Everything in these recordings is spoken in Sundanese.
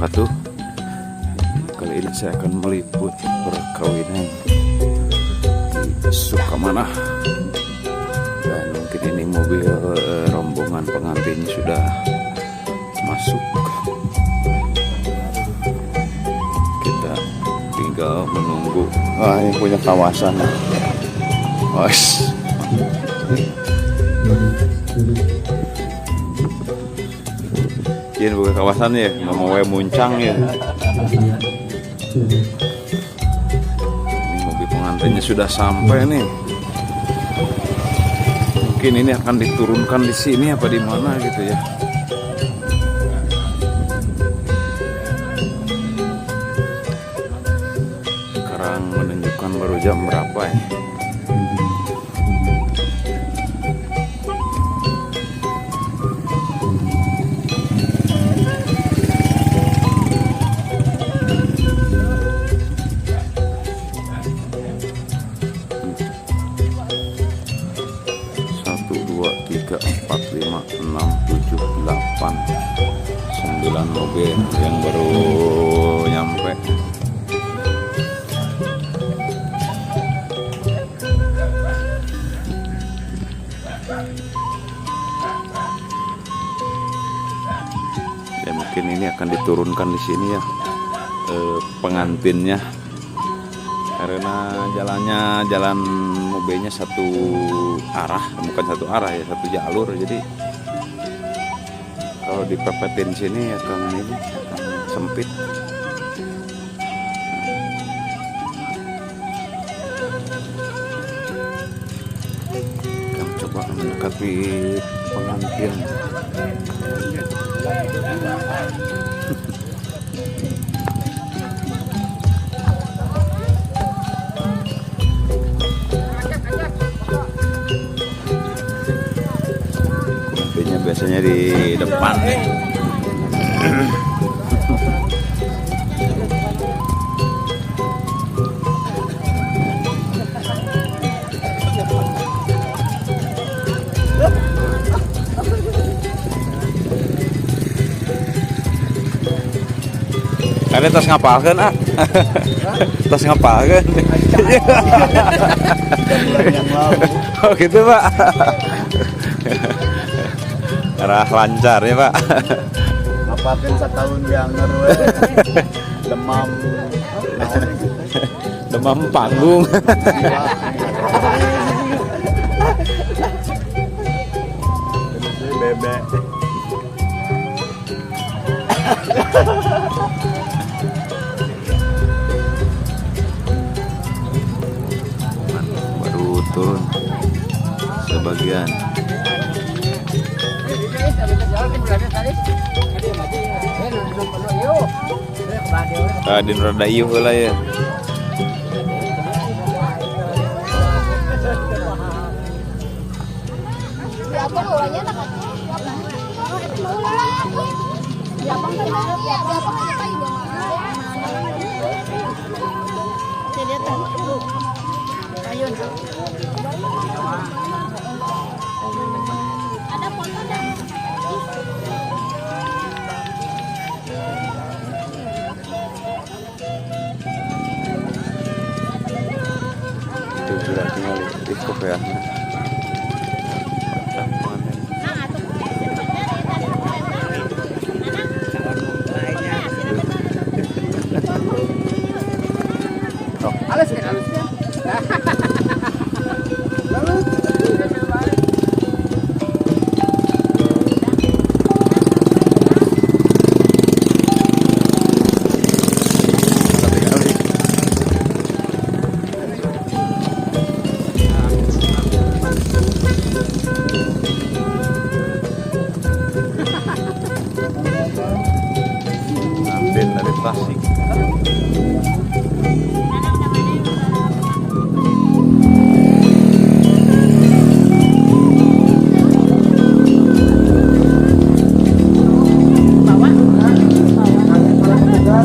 Wabarakatuh. Kali ini saya akan meliput perkawinan di Sukamanah. Dan mungkin ini mobil rombongan pengantin sudah masuk. Kita tinggal menunggu. Wah, ini punya kawasan. Wes. Ini bukan kawasan ya, mau we muncang ya. Ini mobil pengantinnya sudah sampai nih. Mungkin ini akan diturunkan di sini apa di mana gitu ya. Sekarang menunjukkan baru jam berapa ya? Satu, dua, tiga, empat, lima, enam, tujuh, delapan, sembilan mobil yang baru nyampe. Ya, mungkin ini akan diturunkan di sini ya, pengantinnya, karena jalannya, jalan mobilnya satu arah, bukan satu arah ya, satu jalur. Jadi kalau dipepetin sini akan ini akan sempit. Akan coba mendekati pengantin. Pengantinnya biasanya di depan nih. Kalian tos ngapalkeun ah? Tos ngapalkeun? 3 bulan yang lalu. Oh gitu, Pak. Arah lancar ya, Pak. Ngapalkeun setahun yang we. Demam naon gitu. Demam panggung. Jiwa. Terus we bebek. Baru turun sebagian. Tadi rada ieu heula ya. Ada foto dah. Itu sudah tinggal di ya. Mantap pengantin. Nah, atuh. Halus kan, halus kan? Tinggal. Pengantin dari Tasik.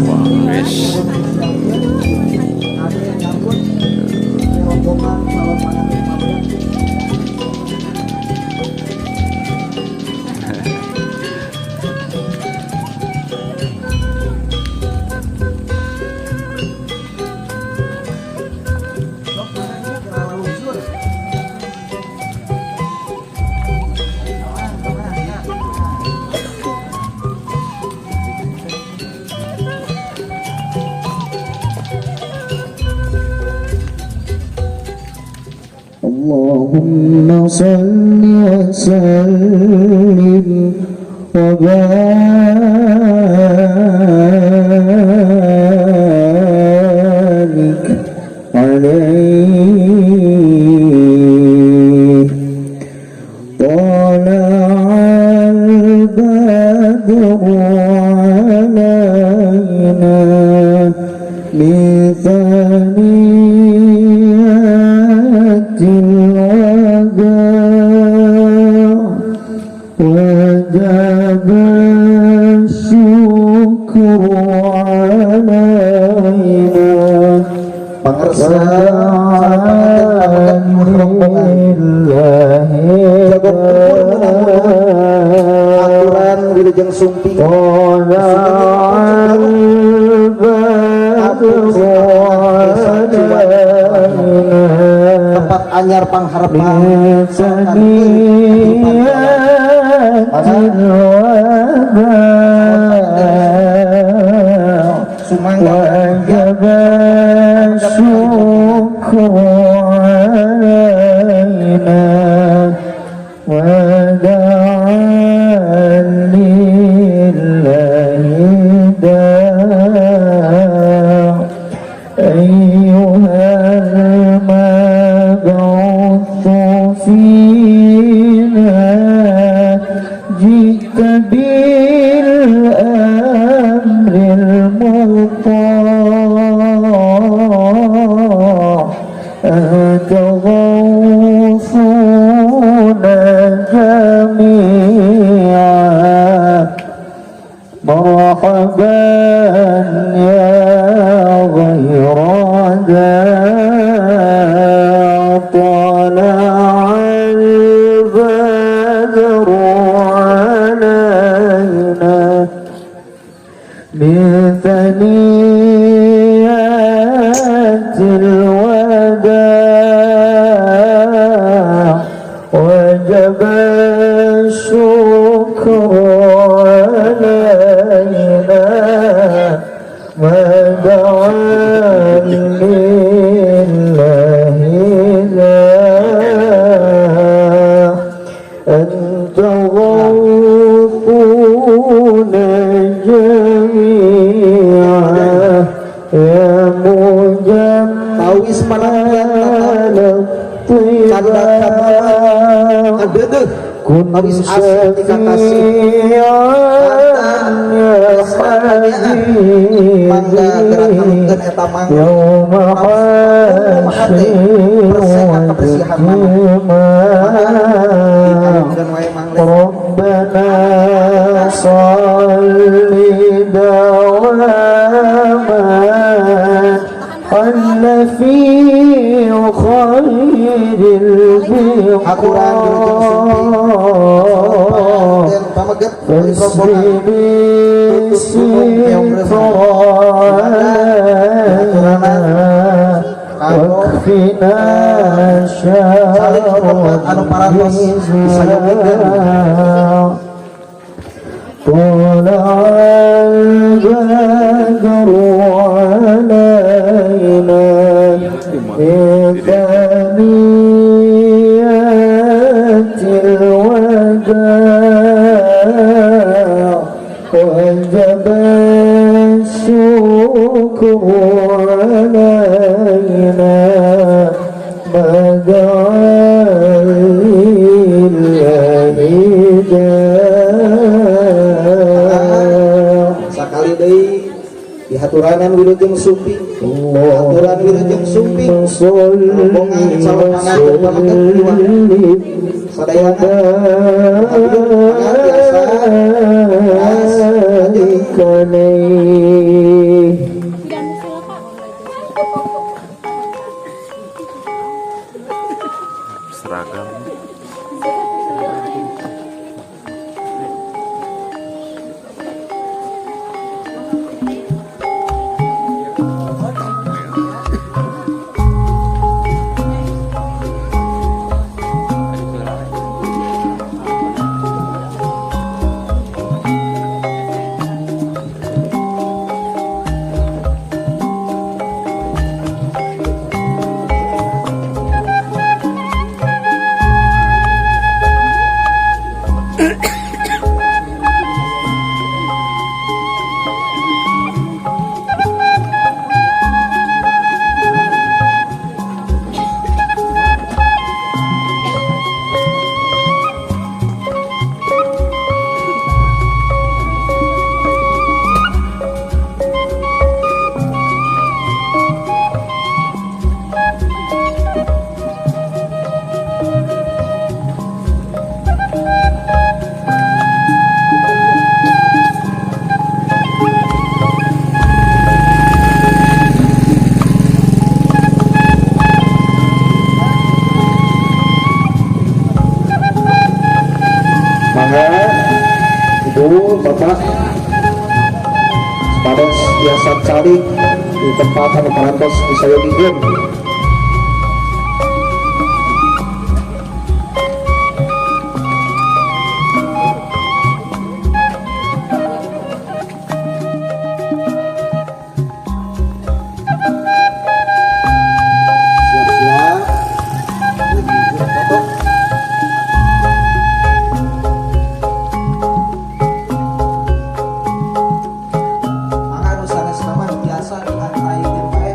Wah, guys. Ada yang nyambut rombongan calon pengantin pria. اللهم صل وسلم وبارك عليه. طلع البدر علينا من ثنيات الوداع، وجب الشكر علينا. Pangersa calon panganten pameget rombongan. Jagong kumpul muhun, aturan wilujeng sumping. طلع البدر علينا Tempat anyar pangharepan من ثنيات الوداع، Sumangga. وجب الشكر علينا ودعا لله داع. أيها المبعوث فينا، جئت بالأمر المطاع، أنت غوثنا جميعا. مرحبا يا غير داع. طلع البدر علينا من ثنيات الوداع، وجب الشكر علينا ودعا لله داع. أنت غوثنا جميعا يا Tawis مجمل Kanda الطباع، kadeudeuh كن tawis asli ti kakasih شفيعا يا mangga gerak حبيبي alungkeun eta mang يوم حشر واجتماع. Dialungkeun wae mang le. ربنا صل دواما حل في خير Hakuran wilujeng sumping البقاع، pameget rombongan فاسبل الستر علينا واكفنا شر النزاع. طلع البدر علينا من ثنيات الوداع، وجب الشكر علينا ما دعا لله داع. Sakali deui dihaturanan wilujeng sumping, aturan wilujeng sumping rombongan calon panganten pameget dua sadayana mangga tiasa وبارك عليه. Seragam. acara supados tiasa calik di tempat anu parantos disayogikeun. Siap-siap foto. Mangga nu sanesna mah biasa diantaikeun wae.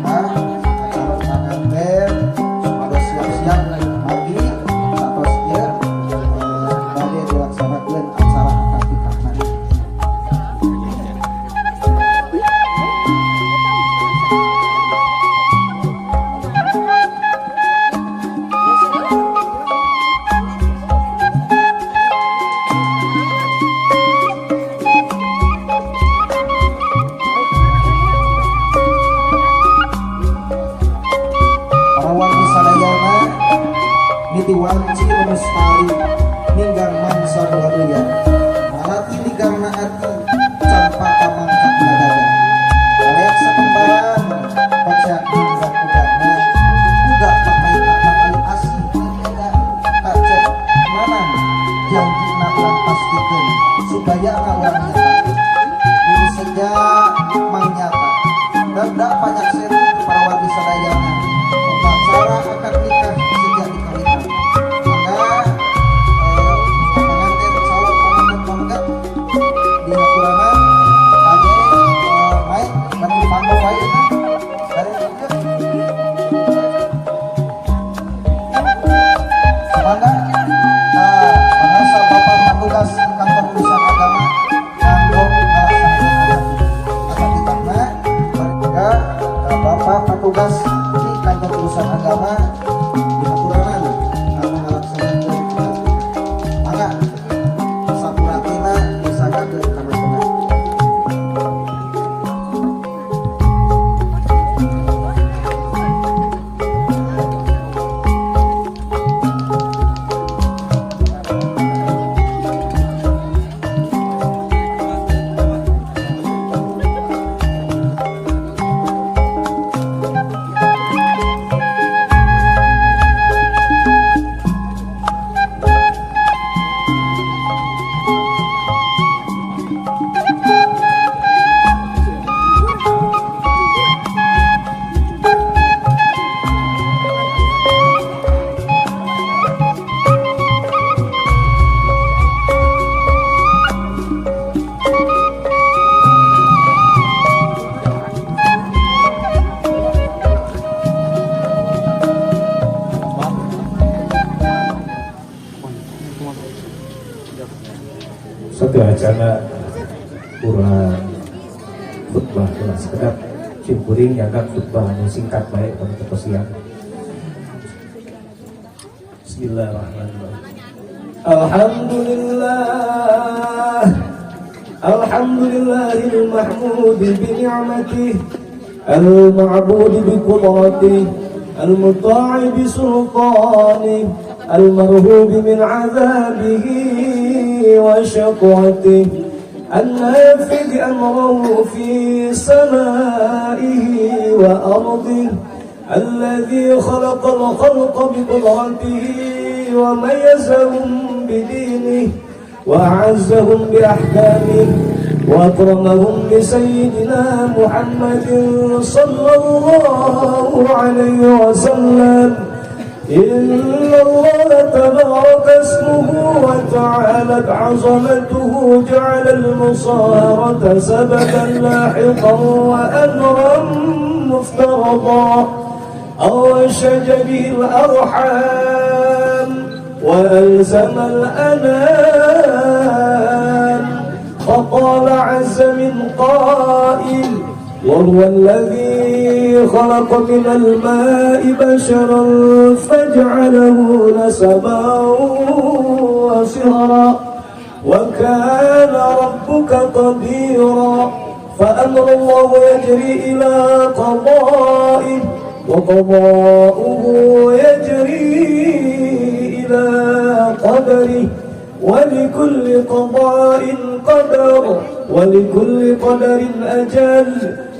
Maka calon panganten supados siap-siap pagi satos ieu bade dilaksanakeun acara akad nikahna. Para wargi sadayana niti wanci nu mustali ninggang mangsa nu aduya malati ligarna ati campaka mangkat dada leak sakembaran pacak ninggang ugana uga pakai pakai asih eda kacet manan janjina urang pastikeun supaya urang nyata nu seja mangnyata Dada panyak seru para wargi sadayana upacara akad nikah sejak dikawitan. Maka pengantin calon pengantin pameget dihaturanan kage main bari dipanggo wae eta bari dieu. Mangga pangasa Bapak Patugas Kantor Urusan Agama kanggo ngalaksanakeun akad nikahna bari ka Bapak Patugas di Kantor Urusan Agama dihaturanan kanggo ngalaksanakeun akad nikah. Mangga sapuratina disanggakeun kana tengah. Satu acara kurang khutbah kurang sekedap simkuring nyandak khutbah anu singkat baik pada teto siang. Bismillahirrahmanirrahim. Alhamdulillah, alhamdulillahil mahmud bi ni'matih, al ma'bud bi qudratih, al muta'i bi sultanih, al marhub min 'adzabihi wa syaqwatih, النافذ أمره في سمائه وأرضه، الذي خلق الخلق بقدرته وميزهم بدينه وأعزهم بأحكامه وأكرمهم بسيدنا محمد صلى الله عليه وسلم. إن الله تبارك اسمه وتعالت عظمته جعل المصاهرة سببا لاحقا وأمرا مفترضا أرشد به الأرحام وألزم الأنام. فقال عز من قائل: وهو الذي الذي خلق من الماء بشرا فجعله نسبا وصهرا وكان ربك قديرا. فأمر الله يجري إلى قضائه، وقضاؤه يجري إلى قدره، ولكل قضاء قدر، ولكل قدر أجل،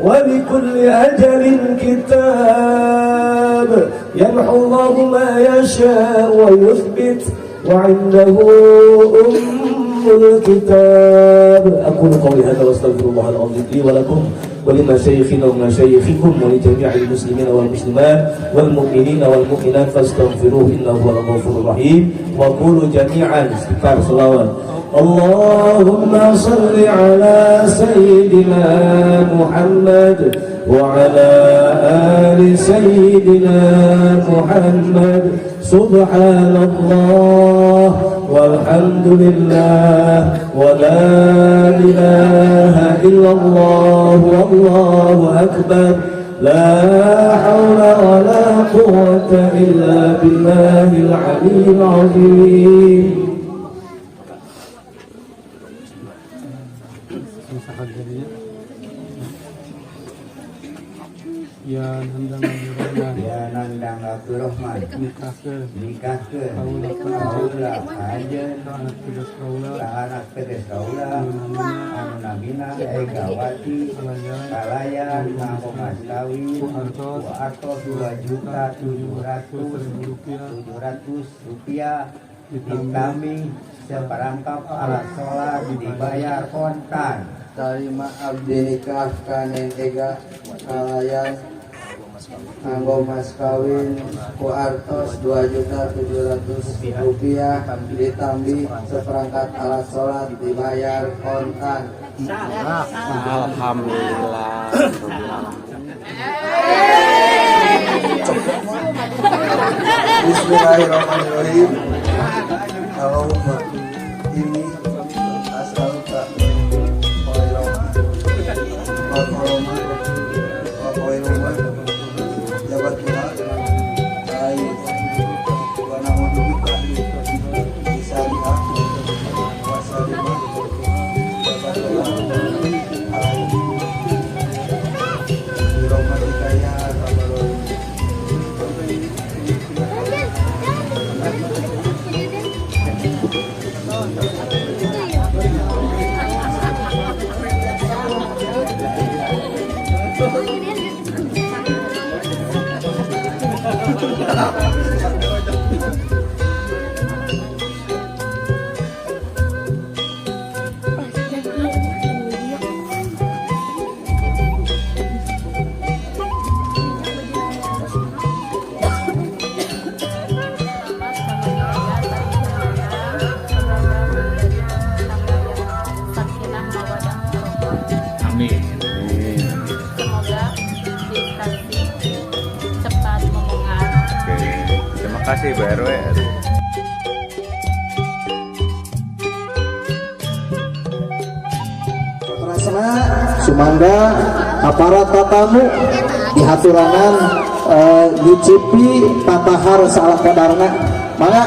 ولكل أجل كتاب. يمحو الله ما يشاء ويثبت، وعنده أم الكتاب. أقول قولي هذا واستغفر الله العظيم لي ولكم ولمشايخنا ومشايخكم ولجميع المسلمين والمسلمات والمؤمنين والمؤمنات، فاستغفروه إنه هو الغفور الرحيم. وقولوا جميعا استغفار صلوات: اللهم صل على سيدنا محمد وعلى آل سيدنا محمد. سبحان الله والحمد لله ولا إله إلا الله والله أكبر، لا حول ولا قوة إلا بالله العلي العظيم. Ya Nandang Abdurrahman. Ya Nandang Abdurrahman. Nikahkeun. Nikahkeun. Kaula. Kaula anjeun. Ka anak tegas kaula. Ka anak tegas kaula. Anu namina. Anu namina Egawati. Kalayan. Kalayan nganggo mas kawin. Ku artos. Ku artos 2.700.000 rupiah. 700 rupiah, ditambih seperangkat alat sholat, dibayar kontan. Tarima abdi nikah ka Neng Ega kalayan nganggo mas kawin ku artos 2.700 rupiah, ditambih seperangkat alat sholat, dibayar kontan. Alhamdulillah. Bismillahirrahmanirrahim. Allahumma inni as'aluka khairan wa karama wa khairuma jabatuna alaihi wa na'udzubika bisyarriha wa syarrima jabatuna alaihi bi rahmatika ya arhamar rahimin. Sakinah mawadah warahmah. Amin. Semoga dikasih cepat momongan. Oke, terima kasih Bu RW. Prasna sumangga aparat tatamu dihaturanan nyicipi tatahar salah kadarna, mangga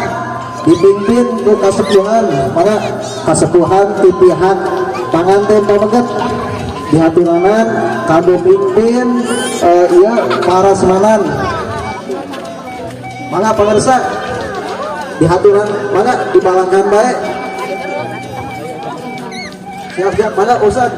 dipimpin ku kasepuhan, mangga kasepuhan ti pihak panganten pameget dihaturanan kado pimpin ieu parasmanan. Mangga pangersa dihaturan, mangga dibalangkan bae. Siap siap, mangga Ustad.